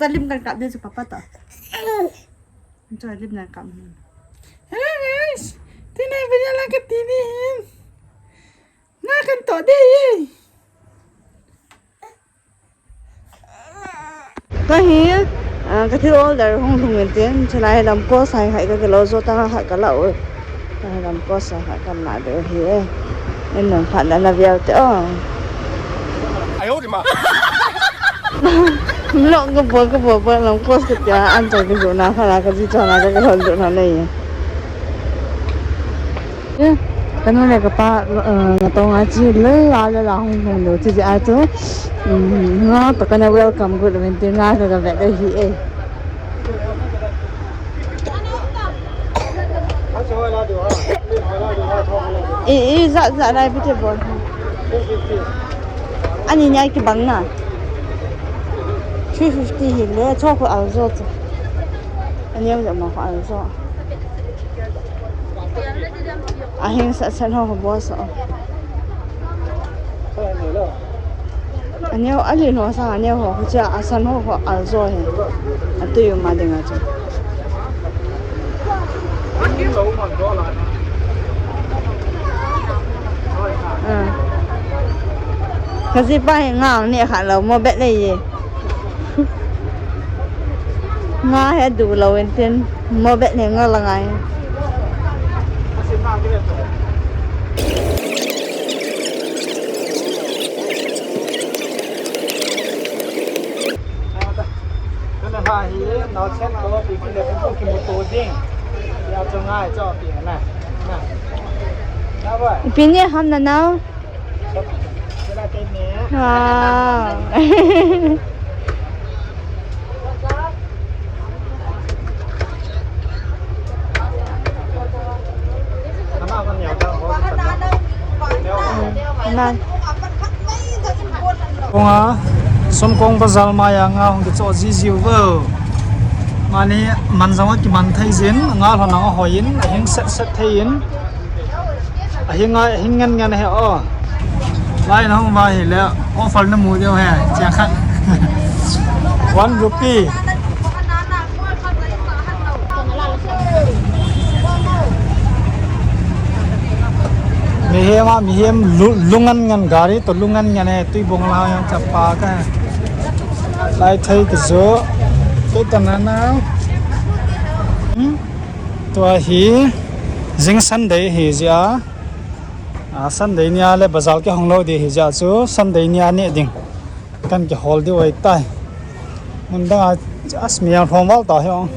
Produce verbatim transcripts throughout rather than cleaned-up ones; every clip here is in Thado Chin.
Lim kan kap ding chu papa toh. Chu lim kan kap. Hello guys. Tuni video la kati ding ahin. Na kan toh ding ahi. Kahi, ah, kathil order hung lhung in tin, chulai lam ko sai khai ka kilo jo ta kha kala u. Lam ko sai khai ka la de hi. En nang phat na na viau te o. Ai ho di ma. Vlog ka bol ka bol bol lam ko sa tia an chang ka jo na kha la ka ji cha na ka ka hon jo na nei. Kanu le kapa, eh, natong a chi le la le la hung hung lo chi a chu. Mm, nga to kana welcome good winter nga ka ka vet hi e. I, i, za, za, lai pite bol. Ani nyai ki bang na. Three fifty hi le, cho ko al zo chu. Ani ang ma ko al zo. Ahing sa san ho ho boss o. Aneo ali no sa aneo ho cha asan ho ho alzo he. Atu yu ma dinga cha. Ah. Kaji pa he nga ne kha lo mo bet le ye. Nga he du lo en tin mo bet ne nga la ngai. Kana ha hi, nau chen ko, pi pi le pu pu ki mu to ding. Ya cho ngai cho pi na. Na. Na ba. Pi ni ham na nau. Wow. Nan. Konga, Sumkong bazar maiya nga hung kicho ji ji uvo. Mani man jong akiman thei jin, nga lhon ang ahoiyin, ahing set set thei in. Ahing a, ahing ngen ngen he o. Lai na hung va hi le, offer na mu diu he, chia khat. One rupee. Mihem a, mihem lu-, lungan ngan gari to lungan ngan e, tui bong la yang chapa ka. Lai thei ki zo. Tui ta na na. Hmm? Tua hi jing Sunday hi jia. A, Sunday nia le bazar kihong lou di hi jia chu Sunday nia neh ding. Kan kihol diu ahitai. Mun dang a, as mi yang phong val ta hi ong.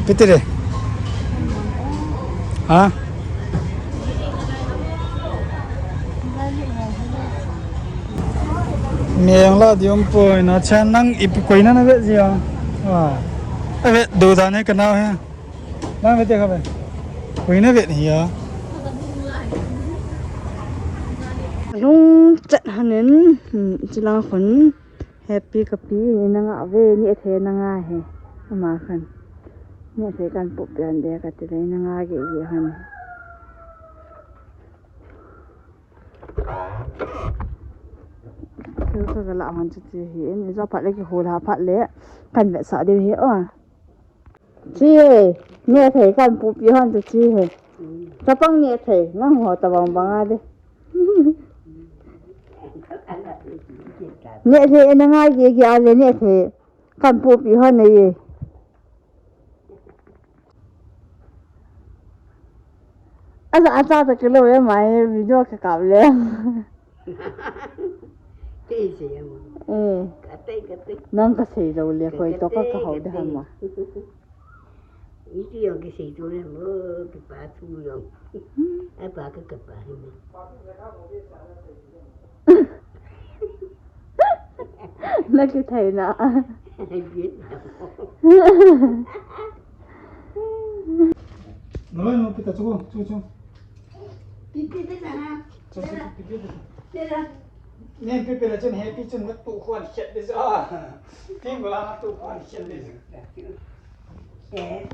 Piti de. Ha? Meng la di um poi na chan nang ipi koi na na vet ji a. Wa. A vet do da ne ka nau he. Nang vet te kha ve. Koi na vet hi a. Lung chat hanin, hmm, chilang khun. Happy kapi, ni na nga ve, ni athe na nga he. Ama khan. Ni athe kan pu pian de kati le na nga ge ge han. Chu ka la han chu ti hi, ni jo phat le kihol ha phat le. Kan vetsah diu hi o. Chi e, neh thei kan pupi hon chu chi he. Chapang neh thei, nang ho tabang bang a de. Neh thei, na ngai ge ge a le neh thei, kan pupi hon e. Aja, acha ta kilo e mai, video ka kap le. Kei sei mo. Eh. Kate, kate. Nang kasei lou le, koi to ka, kate, kahau de kate. Hama. Iti yo kisei tu le mo, kipa tu yo. Hmm. Ai pa ka kapa hi mo. Na kithei na. Ai bien na mo. No, no, kita chuko, chuko, chuko. Pipi de na. Chuko, chuko, pipi de. Tera. Nen pipi la chun happy chun na tu khwan khet de ja. Ti bula na tu khwan khet de ja. Eh.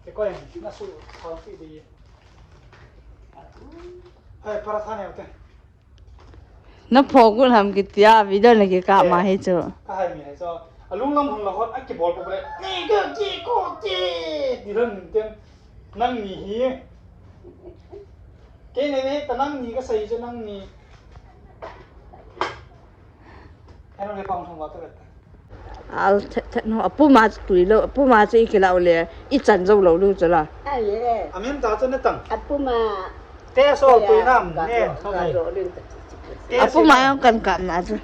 Ke koi, na su, sao ti di. Hai, para tha ne te. Na phogun ham kitia, video na kikap ma hi chu. Ka hai mi hai chu. Alung lam hung la hot, a kibol ko le. Ni ke ki ko ki. Ni ran ten. Nang ni hi. Ke ne ne ta nang ni ka sai chu nang ni. Hello le pang thong wa ta. Al thet thet no, apuma chu tui lou, apuma chu i kilau le, i chan jou lou lou chu la. Ai le. Amin ta chu ne tang. Apuma. Te so tui nam, ne, so mai. Te so. Apuma jong kan kap na chu.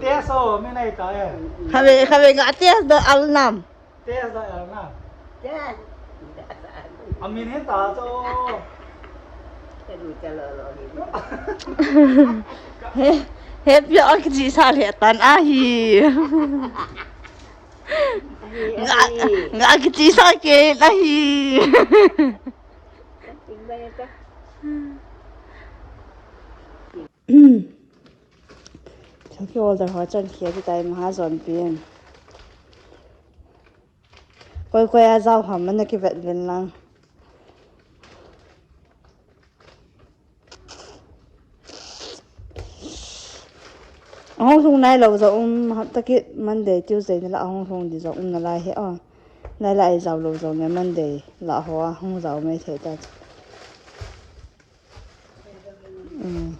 Te so, mi nai ta e. Khabe, khabe nga te do al nam. Te so al nam. Te. Amin he ta chu. He, he pia a kichi sa le tan ahi. Nga, nga kichi sa ke ahi. Chaki order ho chan khia ti tai maha jon pin. Koi koi a jao ham ana kivet vin lang. Ahung lhung nai lou jong um, hapta kit Monday, Tuesday nila ahung lhung di jong um nalai he o. Nai la ai jao lou jong le Monday la ho a hung jao mai thei ta. Um.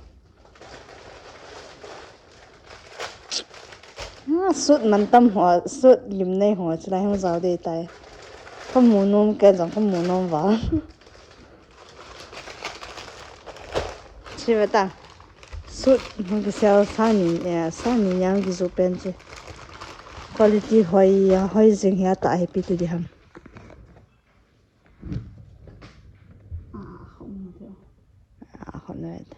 Ah, suit man tam ho, suit lim nei ho, chulai hung jao dei tai. Ka mu nom, ken jong ka mu nom va. Chi ve ta. Suit hung kisel sa ni, eh, sa ni yang kijoh pen chi. Quality hoi, ya hoi jing hi ata hi pi ti di ham. Ah, hon vet.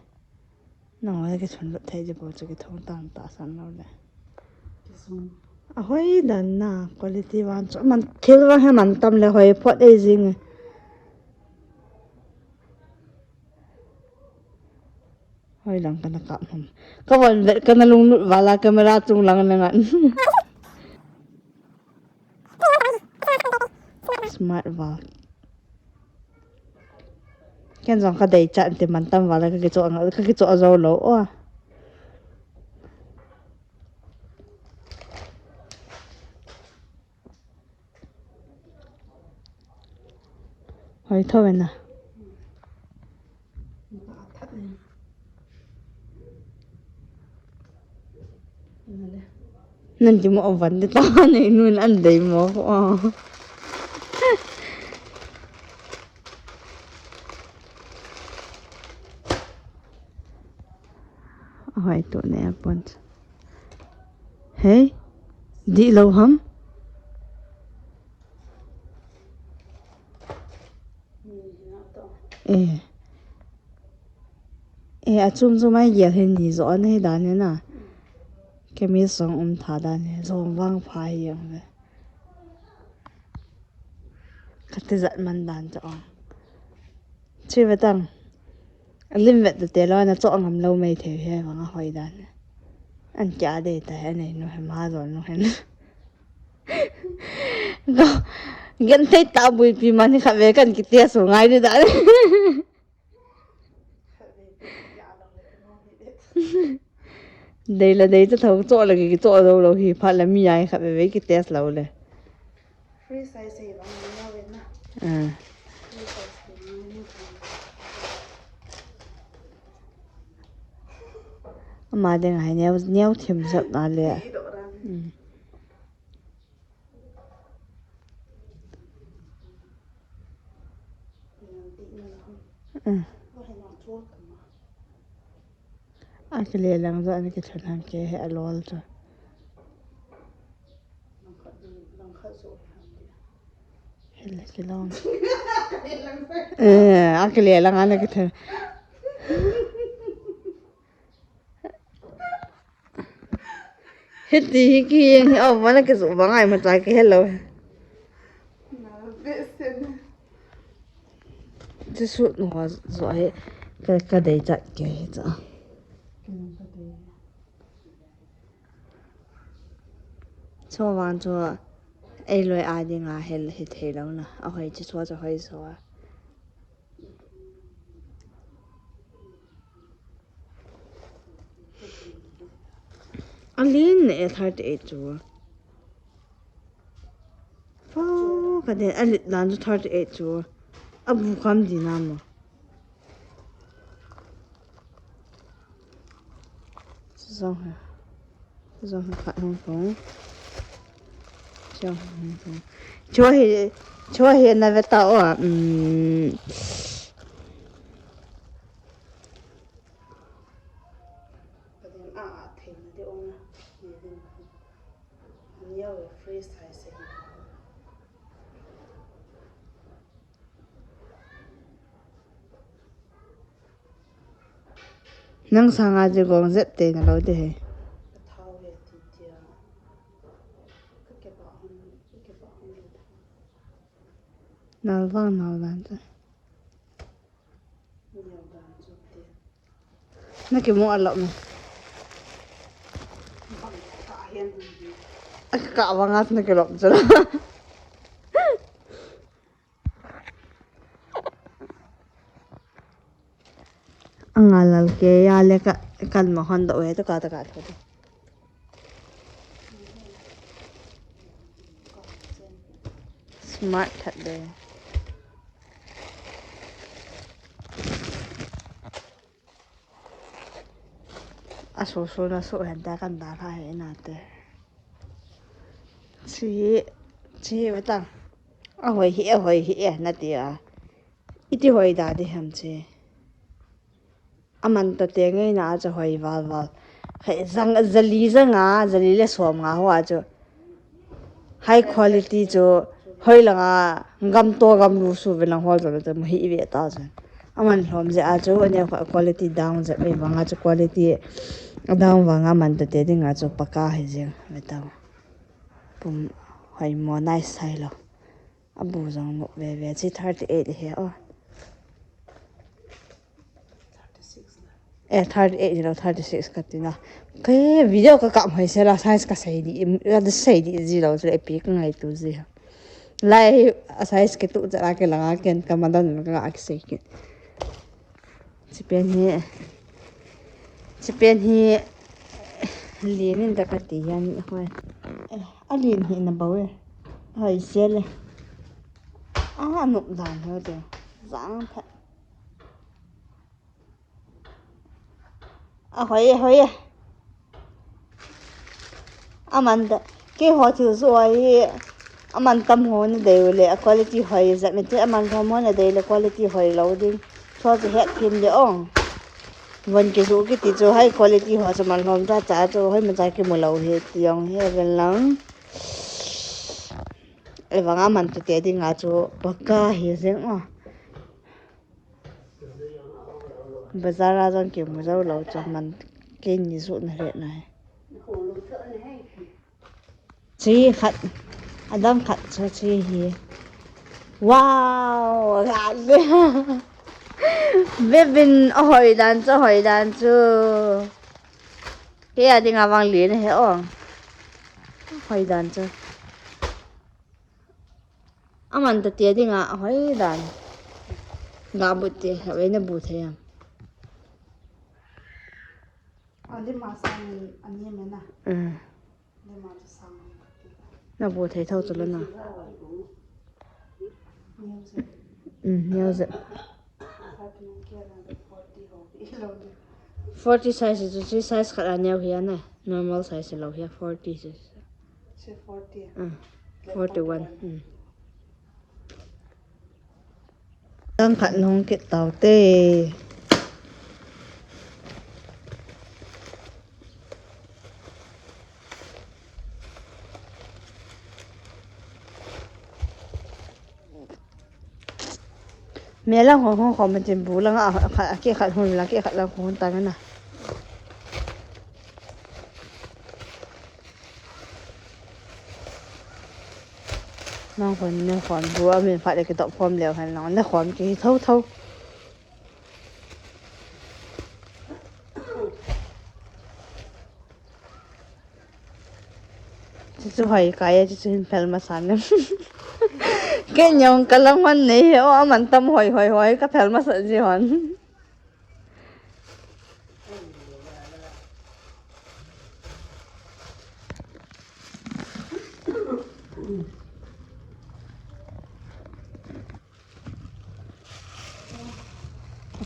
Nang le kithun lut thei ji bou chu kithun tan ta san lo le. Kisung. Ahoi dan na quality van chu man thil vang he man tam le hoi phot e jing. Hoi lang kana kap ham. Ka von vet kana lunglut vala camera chung lang na ngan. Smart val. Ken jong ka dei chan ti man tam vala ka kicho ang, ka kicho a jo lo o. Hoi tho ve na. Nan ti mo van de ta nei nun an dei mo ko. Hoi to ne pon. Hei, di lo ham? Eh. Eh, achum chu mai gel hin ni jo an he dan he na. Kemi song um tha dan he, jong vang pha hi ang ve. Kati jat man dan chu ang. Chi ve tang. Alim vet te lo na cho ngam lo mai thei he vang a hoi dan. An kya de ta he nei nu he ma don nu he. Gen thei ta bui pi man kha ve kan ki te su ngai de dan. Dei la dei ta thau cho la ki cho lo lo hi pha la mi ai kha ve ve ki test lo le. Free size hi bang ni na ve na. Ah. Free size hi bang ni na. Ama ding hai neo, neo thim jat na le. Ti do ran. Mm. Ngan ti na la. Mm. Wa hai na chua ka ma. A kile lang jo ana kithun ham ke he a lol chu. Hele kilong. Eh, a kile lang ana kithun. Hiti hi ki, oh, mana kisu bangai ma cha ki hello. Ti suit no ho jo hi ka, ka dei chat ke hi cha. Cho van cho Eiloi a dinga hel hithei lou na. Ahoi chu chu chu hoi chu a. Alin ne thirty eight chu. Fo ka den alit dan chu thirty eight chu. Abu kham di na mo. Zong ha. Zong ha khat hong kong. Zong ha hong kong. Chua hi, chua hi na ve ta o. Um. Nang sanga chu gong zep te na lo te he. Nal vang nal dan chu. Na kimu a lop me. A ka vang a na kilop chu. Anga lal ke ya le ka kan ma hon do we to ka ta ka tho. Smart that de. A so so na so hen ta kan da tha he na te. Chi, chi ve ta. A hoi hi, a hoi hi, e na ti a. Iti hoi da di ham chi. Aman ta te ngai na chu hoi val val. Khai zang, zali zanga, zali le som nga ho a chu. High quality chu hoi langa gam to gam lu su ve lang hol to te mo hi ve ta chu. Aman lhom je a chu ane quality down je ve vanga chu quality down vanga man ta te dinga chu paka hi je ve ta. Pum hoi mo nice sai lo. Abu jong mo ve ve chi thirty eight he o. Eh, thirty eight lo, thirty six ka ti na. Ke video ka kap hoi se la size ka sei di, la de sei di ji lo, le pi ka ngai tu ji. Lai a size ke tu ja ke la nga ken ka ma dan ka nga ke sei ke. Chi pen hi, chi pen hi, lin in da ka ti yan hoi. Eh, a lin hi na ba we. Hoi se le. A nup dan ho de. Zang pha. A hoi, hoi. Aman da. Keiho thil jo a hi. Aman tam ho na dei u le. A quality hoi jat me te. Aman lhom ho na dei le quality hoi lo ding. Cho chu het thim de ong. Von kiju kiti chu high quality ho chu man lhom cha cha chu hoi ma cha kimu lo hi ti ong hi ven lang. Ei vang aman tu te dinga chu paka hi jeng o. Bazar a jong kimu jou lou chu man kei ni ju na le nai. Chi khat, adam khat chu chi hi. Wow, ga le. Bebin a hoi dan chu, hoi dan chu. Kei a dinga vang le na he o. Hoi dan chu. Aman ta te dinga hoi dan. Ga bu te, a ve na bu thei am. Ali ma sang ani me na. Mm. Ni ma sang. Na bu thei thou chu lo na. Ni se. Mm, ni se. Forty size chu, chi size khat a neo hi a na. Normal size lo hi a forty chu. Chi forty. Ah, forty one. Mm. Tang khat nung kit tau te. Me lang hong hong khom tin bu lang a, a, a ke khat hun lang ke khat lang hun ta na. Nang hon ne hon bu a min phat le ke dop khom leo hen lang ne hon ke thou thou. Chi Chu hoi kai a chu hin phel masa nge. Ken jong ka lang hon nei he o, aman tam hoi hoi hoi ka phel masa ji hon.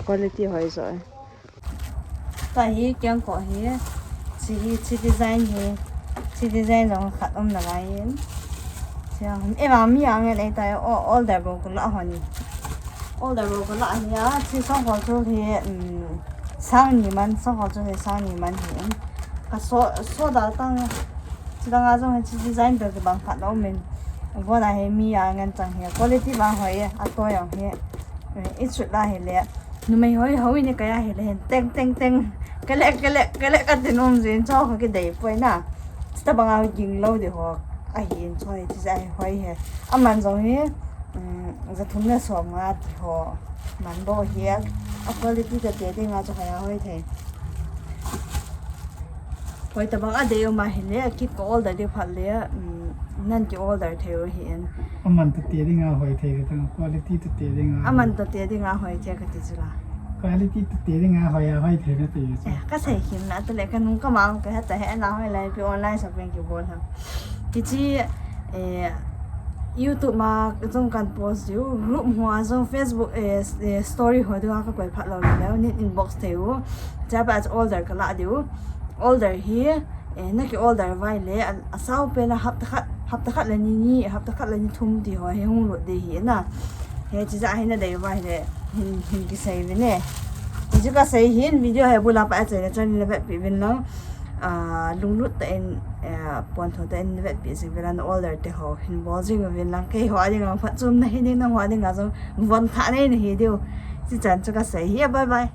Quality hoi jo. Tahi kiang ko hi. Chi hi, chi design hi. Chi design jong khat um na lai in. Chi a, ema mi ang e lei tai o, order bou ko la hon. Order bou ko la hi a, chi song ko chu hi, um, sang ni man, song ko chu hi sang ni man hi. Ka so, so da tang. Chi dang a jong hi chi design bel kibang khat um in. Bon a hi mi a ngen chang hi. Quality bang hoi e, a to jong hi. Eh, i chut la hi le. Numei hoi hoi ni kaya hi le hin. Teng, teng, teng. Kale, kale, kale ka tin um jin cho ka kidei poi na. Chi ta bang a ging lo di ho. A hin cho hi chi ja hi hoi he. Aman jong hi. Um, ja thum le som nga ti ho. Man bou hi. A quality ta te ding a chu kaya hoi thei. Hoi ta bang a dei um a hi le, a kit ka order dei phat le, um, nan ki order thei u hi in. Aman ta te ding a hoi thei ka tang, quality ta te ding a. Aman ta te ding a hoi thei ka ti chu la. Quality ta te ding a hoi a hoi thei ka ti chu. Eh, ka sei him na ta le ka nung ka mang ka heta he na hoi lai pi online shopping ki bol ha. Kichi, eh, YouTube ma jong kan post diu, group ho a jong Facebook, eh, s-, eh, story ho diu a ka koi phat lo le, nin inbox thei u. Cha pa order ka la diu. Order hi, eh, na ki order vai le, a, a sao pe na hapta khat, hapta khat le ni ni, hapta khat le ni thum ti ho, he hung lut de hi na. He chi ja hi na dei vai le, hin, hin ki sei ve ne. Chi ka sei hin video he bula pa a chai na chan le vet pi vin lo. Ah, lunglut ta in, eh, pon tho ta in vet pi sing ve la na order te ho. Hin bol jing ve lang kei ho a ding a phat chom na hi ding na ho a ding a jong von tha nei na hi diu. Chi chan chu ka sei hi, bye bye.